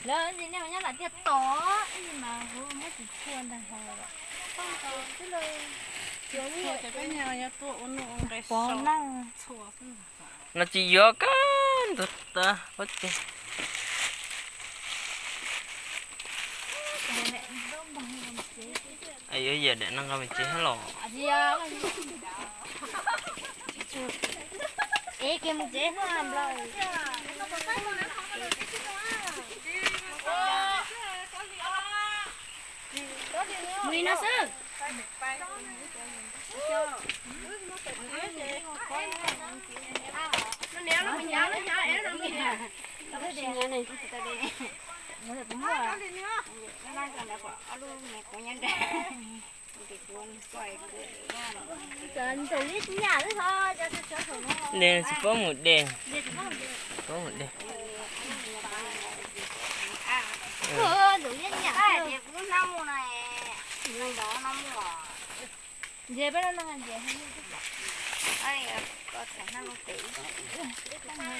Lawv ntsis nej nyob lam tiag tod, ib mas kuv muab tsis tshua ntag hos. Pov noj. No tsis yuav kab ntug tas pob ceg. Yuav yam daim no nqa me tsev hab los. Es ke mus tsev hab nplaum. Mus li no xwb. Nws tsis paub mus de, tsis paub mus de.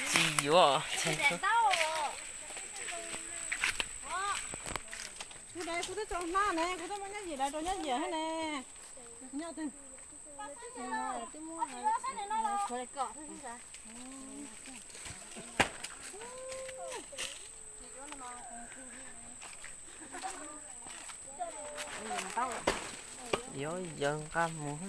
Tsis yuav. Kuv twb tso hnab ne, kuv twb muab nyob yim lawv rau nyob yim hab ne. Nyob twg? Yuav yawg nqa mus.